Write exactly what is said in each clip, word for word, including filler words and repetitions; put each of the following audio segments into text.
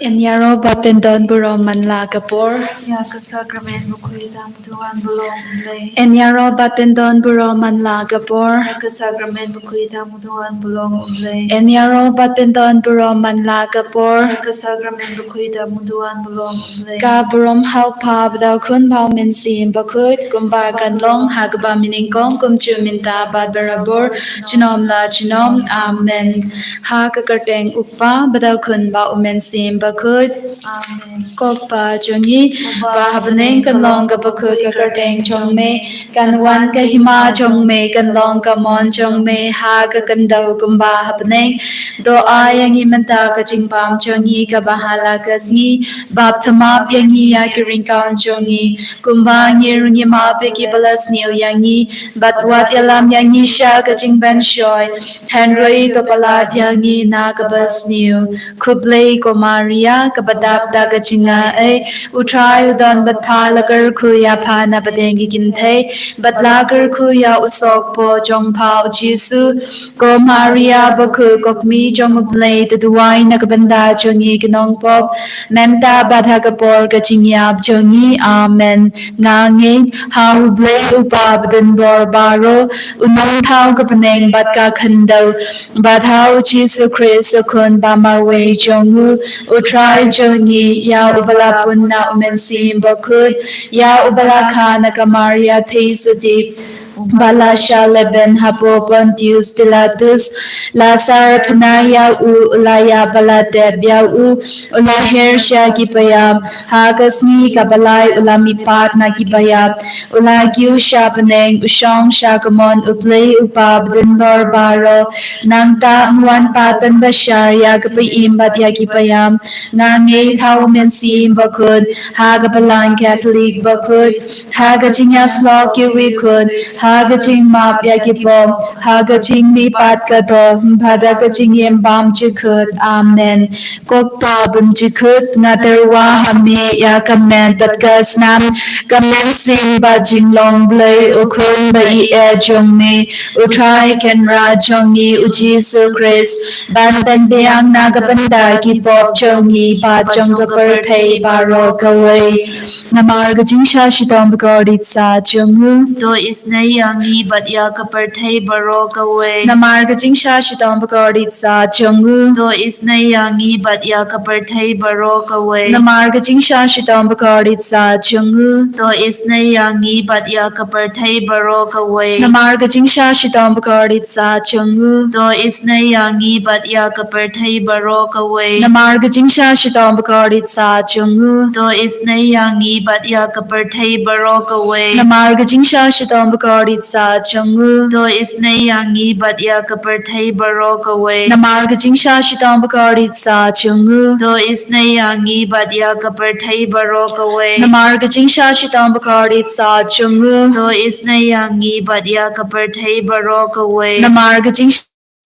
Yn ïaroh bad pyndon burom man la ka por. Ïa ka sakramen bakhuid da mudui wan ba long U Blei. Yn ïaroh bad pyndon burom man la ka por. Ïa ka sakramen bakhuid da mudui wan ba long U Blei. Yn ïaroh bad pyndon burom man la ka por. Ïa ka sakramen bakhuid da mudui wan ba long U Blei. Ka burom ha U Kpa bad ha U Khun bad ha U Mynsiem Bakhuid, kumba kan long ha kaba mynnyngkong, kumjuh mynta bad barabor, junom la junom. Amen. Ha ka kyrteng U Kpa bad ha U Khun bad ha U Mynsiem Bakhuid. Amen. Ko Kpa jong ngi, uba ha bneng, kan long ka bakhuid ka kyrteng jong me, kan wan ka hima jong me, kan long ka mon jong me ha ka khyndew kumba ha bneng. To ai ïa ngi mynta ka jingbam jong ngi kaba ha la ka sngi, bad to map ïa ngi ïa ki ryngkang jong ngi, kumba ngi ruh ngi map ïa kiba la sniew ïa ngi, bad wat ïalam ïa ngi sha ka jingpynshoi, hynrei to pyllait ïa ngi na kaba sniew. Khublei ko Maria, kaba dap da ka jingaiei, U Trai u don bad pha, la kyrkhu ïa pha na pdeng ki kynthei, bad la kyrkhu ïa u sohpop jong pha U Jisu. Ko Maria bakhuid, ko Kmie jong U Blei, to duwai na ka bynta jong ngi ki nongpop, mynta bad ha ka por ka jingïap jong ngi. Amen. Nga ngeit ha U Blei U Kpa badonbor baroh, U Nongthaw ka bneng bad ka khyndew, bad ha U Jisu Khrist U Khun ba marwei jong u, U Trai jong ngi, ïa uba la pun na U Mynsiem Bakhuid, ïa uba la kha na ka Maria theisotti, ba la shah lehbeiñ hapoh Pontius Pilatus, la syrphna ïa u, u la ïap bad la tep ïa u, u la her sha ki baïap, ha ka sngi kaba lai u la mihpat na ki baïap, u la kiew sha bneng, u shong sha kamon U Blei U Kpa badonbor baroh. Nangta un wan pat ban bishar ïa ki ba im bad ïa ki ba ïap. Nga ngeit ha U Mynsiem Bakhuid, ha ka Balang Katholik bakhuid, ha ka jingïasyllok kiwei khuid, ha ka jingmap ïa ki pop, ha ka jingmihpat ka doh, bad ha ka jingim bymjukut. Amen. Ko Kpa bymjukut, nga tyrwa ha me ïa ka met bad ka snam, ka mynsiem bad jinglong Blei U Khun ba ïeit jong me, U Trai Kynrad jong ngi U Jisu Khrist, ban pynbiang na ka bynta ki pop jong ngi bad jong ka pyrthei baroh kawei. Namar ka jingshah shitom bakordit sah jong u, to isynei ïa ngi bad ïa ka pyrthei baroh kawei. Namar ka jingshah shitom bakordit sah jong u, to isynei ïa ngi bad ïa ka pyrthei baroh kawei. Namar ka jingshah shitom bakordit sah jong u, to isynei ïa ngi bad ïa ka pyrthei baroh kawei. Namar ka jingshah shitom bakordit sah jong u, to isynei ïa ngi bad ïa ka pyrthei baroh kawei. Namar ka jingshah shitom bakordit sah jong u, to isynei ïa ngi bad ïa ka pyrthei baroh kawei. Namar ka jingshah shitom bakordit sah jong u, to isynei ïa ngi bad ïa ka pyrthei baroh kawei. Namar ka jingshah shitom bakordit sah jong u, to isynei ïa ngi bad ïa ka pyrthei baroh kawei. Namar ka jingshah shitom bakordit sah jong u, to isynei ïa ngi bad ïa ka pyrthei baroh kawei. Namar ka jingshah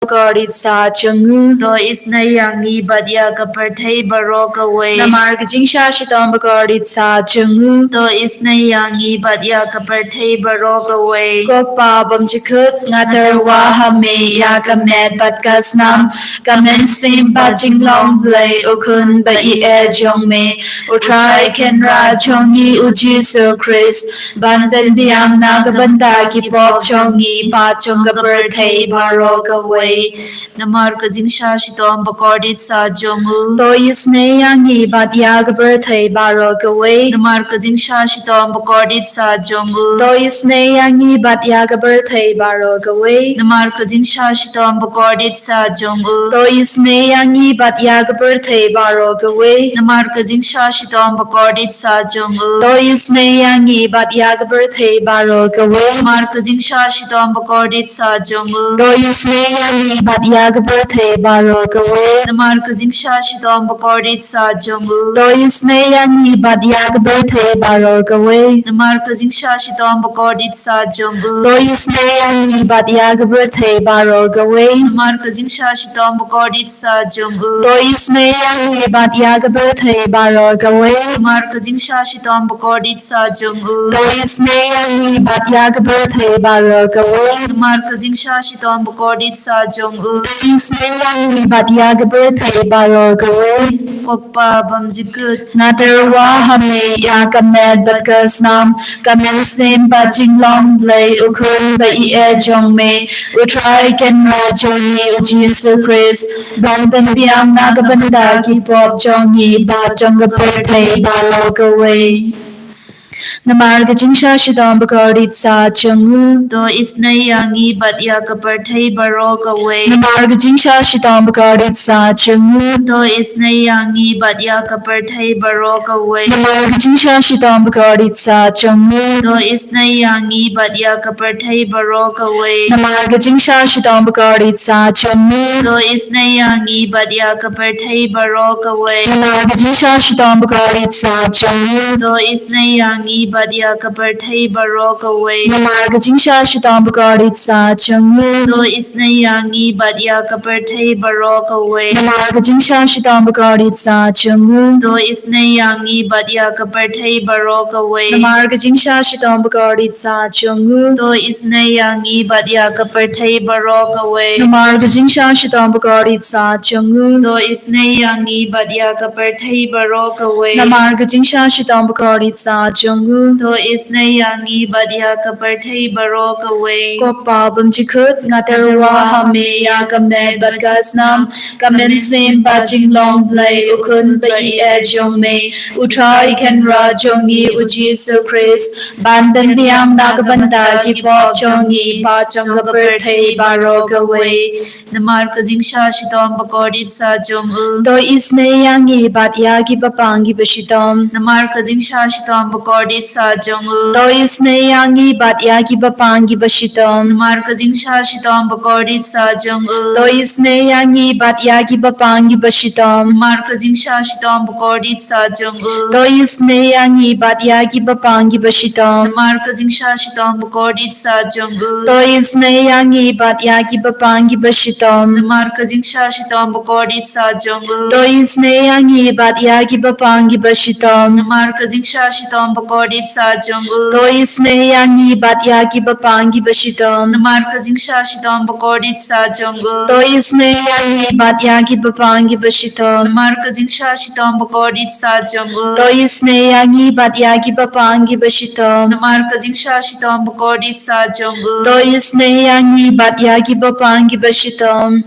bakordit sah jong u, to isynei ïa ngi bad ïa ka pyrthei baroh kawei. Namar ka jingshah shitom bakordit sah jong u, to isynei ïa ngi bad ïa ka pyrthei baroh kawei. Ko Kpa bymjukut, nga tyrwa ha me ïa ka met bad ka snam, ka mynsiem bad jinglong Blei U Khun ba ïeit jong me, U Trai Kynrad jong ngi U Jisu Khrist, ban pynbiang na ka bynta ki pop jong ngi bad jong ka pyrthei baroh kawei. Namar ka jingshah shitom bakordit sah jong u, to isynei ïa ngi bad ïa ka pyrthei baroh kawei. Namar ka jingshah shitom bakordit sah jong u, to isynei ïa ngi bad ïa ka pyrthei baroh kawei. Namar ka jingshah shitom bakordit sah jong u, to isynei ïa ngi bad ïa ka pyrthei baroh kawei. Namar ka jingshah shitom bakordit sah jong u, to isynei ïa ngi bad ïa ka pyrthei baroh kawei. Namar ka jingshah shitom bakordit sah jong u, to isynei ïa ngi bad ïa ka pyrthei baroh kawei. Namar ka jingshah shitom bakordit sah jong u, to isynei ïa ngi bad ïa ka pyrthei baroh kawei. Namar ka jingshah shitom bakordit sah jong u, to isynei ïa ngi bad ïa ka pyrthei baroh kawei. Namar ka jingshah shitom bakordit sah jong u, to isynei ïa ngi bad ïa ka pyrthei baroh kawei. Namar ka jingshah shitom bakordit sah jong u, to isynei ïa ngi bad ïa ka pyrthei baroh kawei. Namar ka jingshah shitom bakordit sah jong u. Isynei ïa ngi bad ïa ka pyrthei baroh kawei. Ko Pa bymjukut. Nga tyrwa ha me ïa ka met bad ka snam, ka mynsiem bad jinglong Blei u Khun ba ïeit jong me, u Trai Kynrad jong ngi u Jisu Khrist, ban pynbiang na ka bynta ki pop jong ngi bad jong ka pyrthei baroh kawei. Namar ka jingshah shitom ba kordit sah jong u. To isynei ïa ngi bad ïa ka pyrthei baroh kawei. Namar ka jingshah shitom ba kordit sah jong u. To isynei ïa ngi bad ïa ka pyrthei baroh kawei. Namar ka jingshah shitom ba kordit sah jong u. To isynei ïa ngi bad ïa ka pyrthei baroh kawei. Namar ka jingshah shitom ba kordit sah jong u. To isynei ïa ngi bad ïa ka pyrthei baroh kawei. Namar ka jingshah shitom ba kordit sah jong u. To isynei ïa ngi bad ïa ka pyrthei baroh kawei. Namar ka jingshah shitom ba kordit sah jong u. To isynei ïa ngi bad ïa ka pyrthei baroh kawei. Namar ka jingshah shitom ba kordit sah jong u. To isynei ïa ngi bad ïa ka pyrthei baroh kawei. Namar ka jingshah shitom ba kordit sah jong u. To isynei ïa ngi bad ïa ka pyrthei baroh kawei. Namar ka jingshah shitom ba kordit sah jong u. To isynei ïa ngi bad ïa ka pyrthei baroh kawei. Namar ka jingshah shitom ba kordit sah jong u. To isynei ïa ngi bad ïa ka pyrthei baroh kawei. Ko Pa bymjukut, nga tyrwa ha me ïa ka met bad ka snam, ka mynsiem bad jinglong Blei u Khun ba ïeit jong me, u Trai Kynrad jong ngi u Jisu Khrist, ban pynbiang na ka bynta ki pop jong ngi bad jong ka pyrthei baroh kawei. Namar ka jingshah shitom ba kordit sah jong u. To isynei ïa ngi bad ïa ki bapang ki bashitom. Namar ka jingshah shitom ba kordit sah jong u. To isynei ïa ngi bad ïa ki bapang ki bashitom. Namar ka jingshah shitom ba kordit sah jong u. To isynei ïa ngi bad ïa ki bapang ki bashitom. Namar ka jingshah shitom ba kordit sah jong u. To isynei ïa ngi bad ïa ki bapang ki bashitom. Namar ka jingshah shitom ba kordit sah jong u. To isynei ïa ngi bad ïa ki bapang ki bashitom. Namar ka jingshah shitom ba kordit sah jong u. To isynei ïa ngi bad ïa ki bapang ki bashitom. Namar ka jingshah shitom ba kordit sah jong u. To isynei ïa ngi bad ïa ki bapang ki bashitom. Namar ka jingshah shitom ba kordit sah jong u. To isynei ïa ngi bad ïa ki bapang ki bashitom. Namar ka jingshah shitom ba kordit sah jong u. To isynei ïa ngi bad ïa ki bapang ki bashitom. Namar ka jingshah shitom ba kordit sah jong u. To isynei ïa ngi bad ïa ki bapang ki bashitom.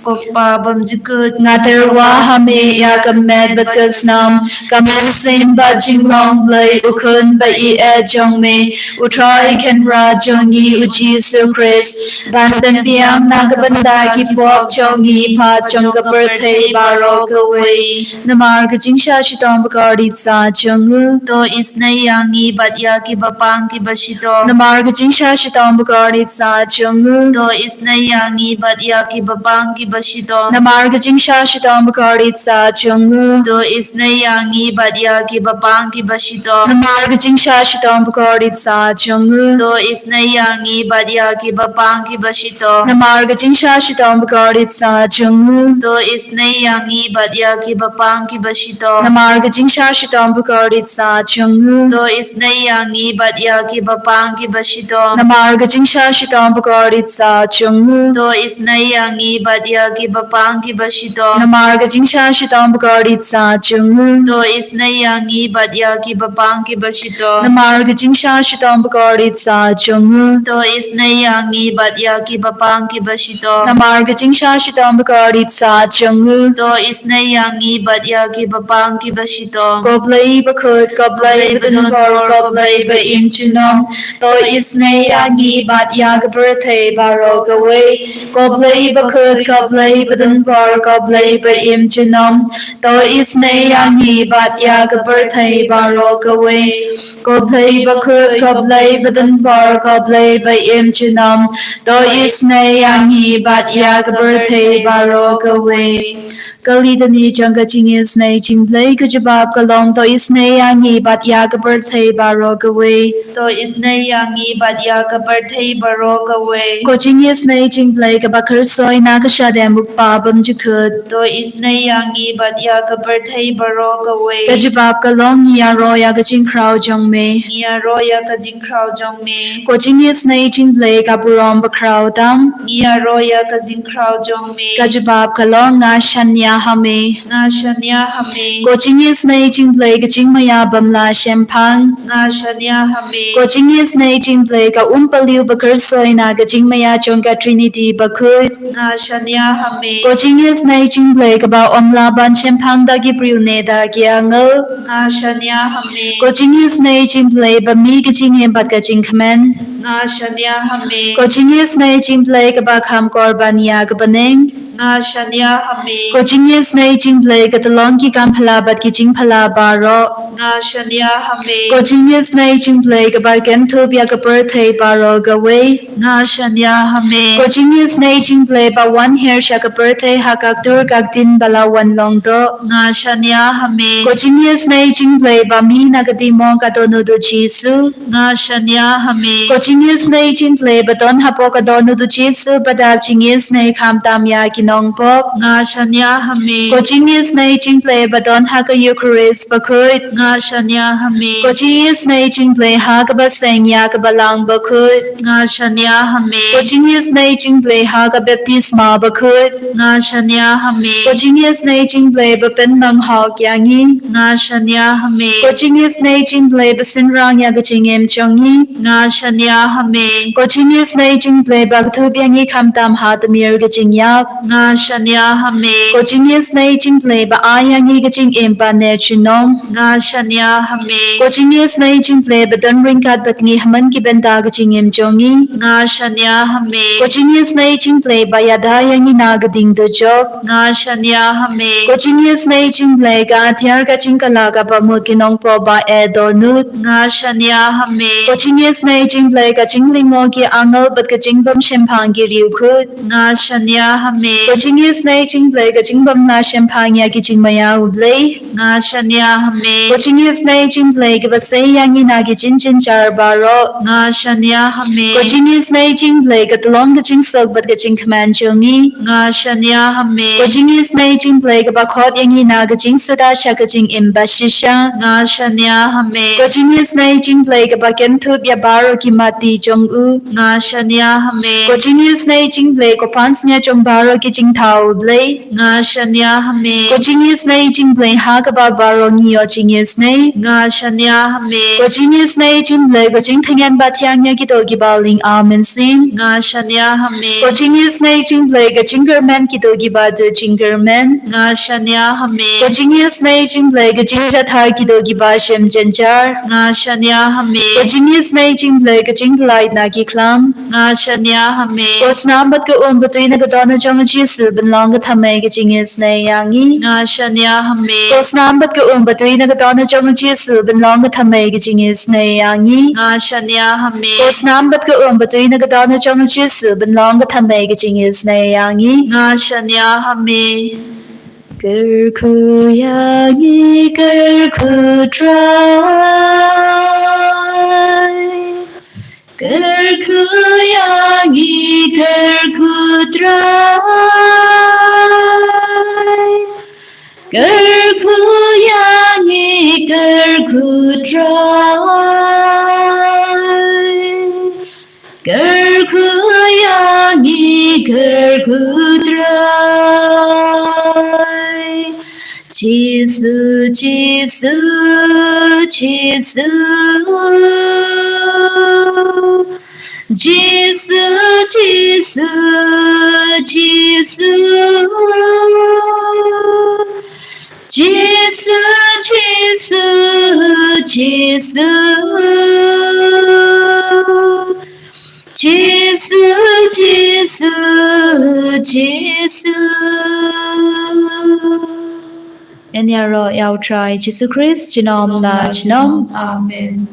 Ko Pa bymjukut, nga tyrwa ha me ïa ka met bad ka snam, ka mynsiem bad jinglong Blei u Khun ba ïeit jong me, u Trai Kynrad jong ngi u Jisu Khrist, ban pynbiang na ka bynta ki pop jong ngi bad jong ka pyrthei baroh kawei. Namar ka jingshah shitom ba kordit sah jong u. To isynei ïa ngi bad ïa ki bapang ki bashitom. Namar ka jingshah shitom ba kordit sah jong u. To isynei ïa ngi bad ïa ki bapang ki bashitom. Namar ka jingshah shitom ba kordit sah jong u. To isynei ïa ngi bad ïa ki bapang ki bashitom. Namar ka jingshah shitom ba kordit sah jong u. To isynei ïa ngi bad ïa ki bapang ki bashitom. Namar ka jingshah shitom ba kordit sah jong u. To isynei ïa ngi bad ïa ki bapang ki bashitom. Namar ka jingshah shitom ba kordit sah jong u. To isynei ïa ngi bad ïa ki bapang ki bashitom. Namar ka jingshah shitom ba kordit sah jong u. To isynei ïa ngi bad ïa ki bapang ki bashitom. Namar ka jingshah shitom ba kordit sah jong u. To isynei ïa ngi bad ïa ki bapang ki bashitom. Namar ka jingshah shitom ba kordit sah jong u. To isynei ïa ngi bad ïa ki bapang ki bashitom. Namar ka jingshah shitom ba kordit sah jong u. To isynei ïa ngi bad ïa ki bapang ki bashitom. Ko Blei bakhuid, ko Blei badonbor, ko Blei ba im junom. To isynei ïa ngi bad ïa ka pyrthei baroh kawei. Ko Blei bakhuid, ko Blei badonbor, ko Blei ba im junom. To isynei ïa ngi bad ïa ka pyrthei baroh kawei. Ko Blei bakhuid, ko Blei badonbor, ko Blei ba im junom. To isynei ïa ngi bad ïa ka pyrthei baroh kawei. Ka litani jong ka jingisynei jong U Blei ka jubab ka long, to isynei ïa ngi bad ïa ka pyrthei baroh kawei. To isynei ïa ngi bad ïa ka pyrthei baroh kawei. Ka jingisynei jong U Blei kaba khuid soi na ka shad Dem u Kpa bymjukut. To isynei ïa ngi bad ïa ka pyrthei baroh kawei. Ka jubab ka long, ngi ïaroh ïa ka jingkhraw jong me. Ngi ïaroh ïa ka jingkhraw jong me. Ko jingisynei jong U Blei ka burom bakhraw tam. Ngi ïaroh ïa ka jingkhraw jong me. Ka jubab ka long, nga shaniah ha me. Nga shaniah ha me. Ko jingisynei jong U Blei ka jingmaïa bym lah shemphang. Nga shaniah ha me. Ko jingisynei jong U Blei ka umpylliuh bakhuid na ka jingmaïa jong ka Trinity bakhuid. Nga shaniah ha me. Ko jingisynei jong U Blei kaba ym lah ban shemphang da ki briew ne da ki angel. Nga shaniah ha me. Ko jingisynei jong U Blei ba mih ka jingim bad ka jingkmen. Nga shaniah ha me. Ko jingisynei jong U Blei kaba kham kor ban ïa ka bneng. Nga shaniah ha me. Ko jingisynei jong U Blei ka tyllong ki kam phylla bad ki jingphylla baroh. Nga shaniah ha me. Ko jingisynei jong U Blei kaba kynthup ïa ka pyrthei baroh kawei. Nga shaniah ha me. Ko jingisynei jong U Blei ba wan hiar sha ka pyrthei ha ka ktur ka ktien ba la wan long doh. Nga shaniah ha me. Ko jingisynei jong U Blei ba mih na ka diengmong ka dohnud u Jisu. Nga shaniah ha me. Ko jingisynei jong U Blei ba don hapoh ka dohnud u Jisu ba dap jingisynei khamtam ïa ki nongpop. Nga shaniah ha me. Ko jingisynei jong U Blei ba don ha ka Eukharist bakhuid. Nga shaniah ha me. Ko jingisynei jong U Blei ha kaba seng ïa ka Balang bakhuid. Nga shaniah ha me. Ko jingisynei jong U Blei ha ka baptisma bakhuid. Nga shaniah ha me. Ko jingisynei jong U Blei ba pynmong hok ïa ngi. Nga shaniah ha me. Ko jingisynei jong U Blei ba synran ïa ka jingim jong ngi. Nga shaniah ha me. Ko jingisynei jong U Blei ba kynthup ïa ngi khamtam ha tmier ka jingïap. Nga shaniah ha me. Ko jingisynei jong U Blei ba ai ïa ngi ka jingim ba neh junom. Nga shaniah ha me. Ko jingisynei jong U Blei ba don ryngkat bad ngi ha man ki bynta ka jingim jong ngi. Nga shaniah ha me. Ko jingisynei jong U Blei ba ïada ïa ngi na ka ding dujok. Nga shaniah ha me. Ko jingisynei jong U Blei ka atiar ka jingkylla kaba mut ki nongpop ba eh dohnud. Nga shaniah ha me. Ko jingisynei jong U Blei ka jinglyngngoh ki angel bad ka jingbym shemphang ki riewkhuid. Nga shaniah ha me. Ko jingisynei jong U Blei ka jingbym lah shemphang ïa ki jingmaïa U Blei. Nga shaniah ha me. Ko jingisynei jong U Blei kaba sei ïa ngi na ki jingjynjar baroh. Nga shaniah ha me. Ko jingisynei jong U Blei ka tyllong ka jingsuk bad ka jingkmen jong ngi. Nga shaniah ha me. Ko jingisynei jong U Blei kaba khot ïa ngi na ka jingsuda sha ka jingim bashisha. Nga shaniah ha me. Ko jingisynei jong U Blei kaba kynthup ïa baroh ki matti jong u. Nga shaniah ha me. Ko jingisynei jong U Blei ko pansngiat jong baroh ki jingthaw U Blei. Nga shaniah ha me. Ko jingisynei jong U Blei ha kaba baroh ngi ïoh jingisynei. Nga shaniah ha me. Ko jingisynei jong U Blei ko jingtyngen ba thiang ïa kito kiba lyngba mynsiem. Nga shaniah ha me. Ko jingisynei jong U Blei ka jingkyrmen kito kiba duh jingkyrmen. Nga shaniah ha me. Ko jingisynei jong U Blei ka jingjahthait kito kiba shem jynjar. Nga shaniah ha me. Ko jingisynei jong U Blei ka jingpyllait na ki khlam. Nga shaniah ha me. Ko snam bad ka um batui na ka dohnud jong u Jisu ban long ka thymmei ka jingisynei ïa ngi. Nga shaniah ha me. Ko snam bad ka um batui na ka dohnud jong u Jisu ban long ka thymmei ka jingisynei ïa ngi. Nga shaniah ha me. Ko snam bad ka um batui na ka dohnud jong u Jisu ban long ka thymmei ka jingisynei ïa ngi. Nga shaniah ha me. Kyrkhu ïa ngi, kyrkhu Trai. Kyrkhu ïa ngi, kyrkhu Trai. Kyrkhu ïa ngi, kyrkhu Trai. Kyrkhu ïa ngi, kyrkhu Trai. Jisu, Jisu, Jisu. Jisu, Jisu, Jisu. Jisu, Jisu, Jisu. Jisu, Jisu, Jisu. Ngi ïaroh ïa u Trai Jisu Khrist junom la junom. Amen.